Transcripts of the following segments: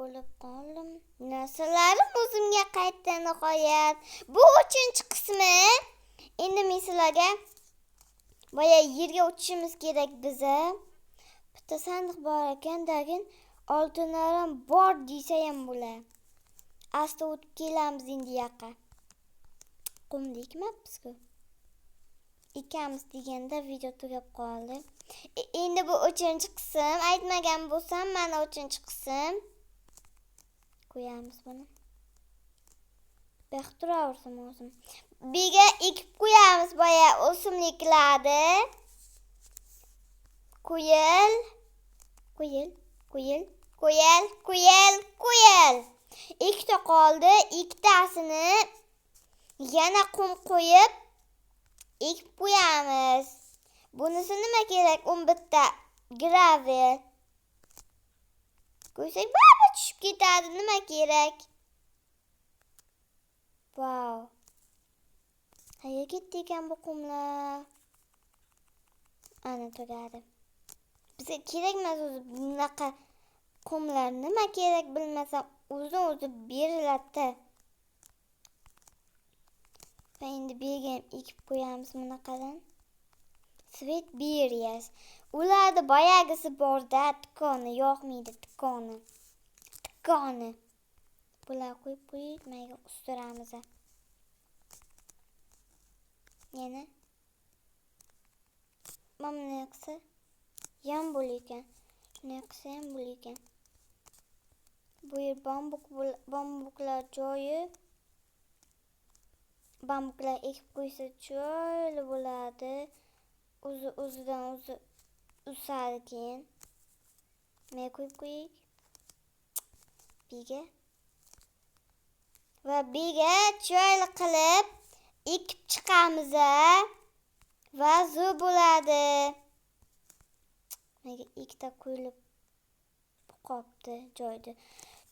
O'lib qoldim. Narsalarim o'zimga qaytdi nihoyat. Bu 3-qismi. Endi men sizlarga boya yerga uchishimiz kerak biza. Bitta sandiq bor ekan, dagin oltinlarim bor desa ham bo'lar. Asta o'tib kelamiz endi yoqqa. Qumni ekmabmiz-ku. Ekamiz deganda video tugab qoldi. Endi bu 3-qism. Aytmagan bo'lsam, mana 3-qism. Qo'yamiz buni. Bu yoqda turaversin o'zim. Bega ekib qo'yamiz boya o'simliklarni. Qo'yil, qo'yil, qo'yil, qo'yil, qo'yil, qo'yil. Ikkita qoldi, ikkitasini yana qum qo'yib ekib qo'yamiz. Bunisi nima kerak? 11 ta gravel. Qo'ysak baribir tushib ketadi, nima kerak? Vau. Qayerga ketdi ekan bu qumlar? Ana tugadi. Bizga kerak emas o'zi bunaqa qumlar. Nima kerak bilmasam, o'zi-o'zi beriladi. Va endi bu yerga ham ekib qo'yamiz bunaqadan. Sweet berries. Ularni boyagisi borda, tikoni yoqmaydi, tikoni. Tikoni. Bular qo'yib qo'yib, mayga ustiramiz. Yana mana bunday qilsa ham bo'lar ekan. Shunday qilsa ham bo'lar ekan. Bu yer bambuklar joyi. Bambuklar ekib qo'ysa chiroyli bo'ladi. O'zi o'zidan o'zi o'sadi keyin. Men qo'yib qo'yaylik. Bega. Va bega chiroyli qilib ekib chiqamiz va zo'r bo'ladi. Nega ikkita qo'yilib qolibdi joyda.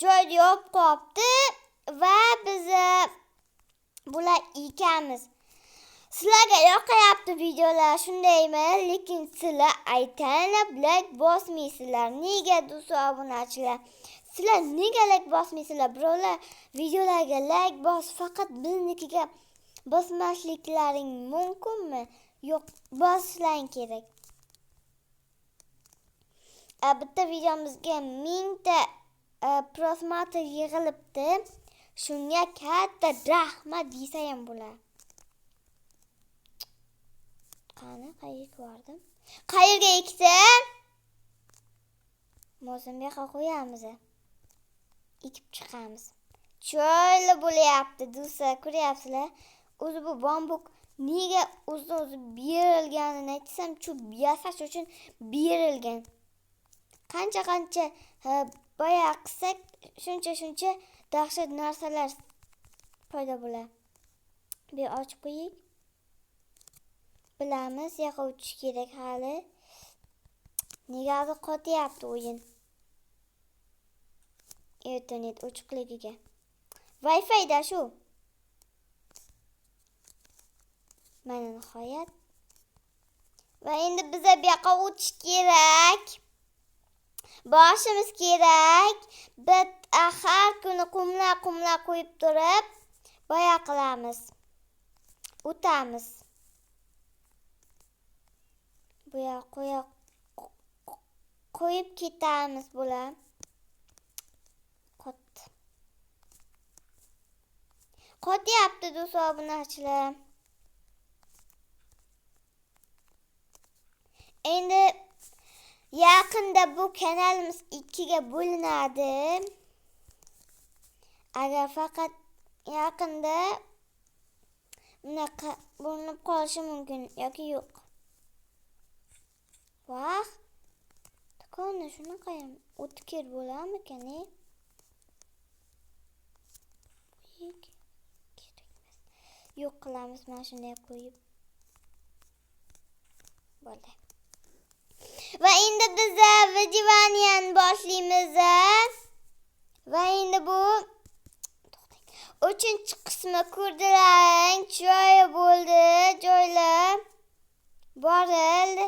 Joyda yopib qolibdi va biz bular ekamiz. Sizlarga yoqayapti videolar, shundaymi? Lekin sizlar aytanib like bosmaysizlar. Nega do'stlar, obunachilar? Sizlar nega like bosmaysizlar? Birovlar videolarga like bos, faqat biznikiga bosmasliklaring mumkinmi? Yo'q, bosishlaring kerak. Bitta videomizga 1000 ta prosmotr yig'ilibdi. Shunga katta rahmat desa ham bo'ladi. Qani, qayerga bordim? Qayerga ekdim? Mozim bu yoqqa qo'yamiz. Ekib chiqamiz. Chiroyli bo'lyapti, do'stlar, ko'ryapsizlar. O'zi bu bambuk nega o'zi-o'zi berilganini aytsam, shu yasash uchun berilgan. Qancha-qancha boya qilsak, shuncha-shuncha dahshat narsalar paydo bo'ladi. Bu yer ochib qo'ying. Bilamiz, yoqqa o'tish kerak hali. Negadir qotyapti o'yin. Internet ochiqligiga. Wi-Fi-da shu. Mana nihoyat. Va endi biza bu yoqqa o'tish kerak. Boshimiz kerak. Biz har kuni qumlar qo'yib turib boya qilamiz. O'tamiz. Bu yoqqa qo'yib ketamiz bular. Qot. Qotyapti do'stlar, obunachilar. Endi yaqinda bu kanalimiz 2ga bo'linadi. Agar faqat yaqinda bunaqa bo'linib qolishi mumkin yoki yo'q. Vah, tikoni shunaqa ham o'tkir bo'larmikan, e? Yo'q qilamiz, mana shunday qo'yib. Bo'ldi. Va endi biz выживание boshlaymiz. Va endi bu 3-qismi ko'rdilaring, chiroyli bo'ldi, joylar borildi.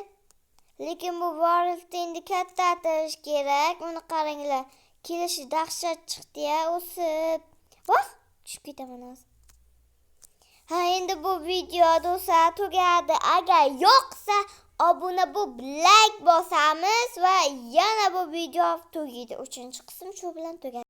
Lekin bu borildi endi katta atirish kerak. Uni qaranglar, Kelishi dahshat chiqdi-ya, o'sib. Voh, tushib ketaman hozir. Ha, endi bu video, do'stlar, tugadi. Agar yoqsa, obuna bo'lib, layk bosamiz va yana bu video tugaydi. Uchinchi qism shu bilan tugadi.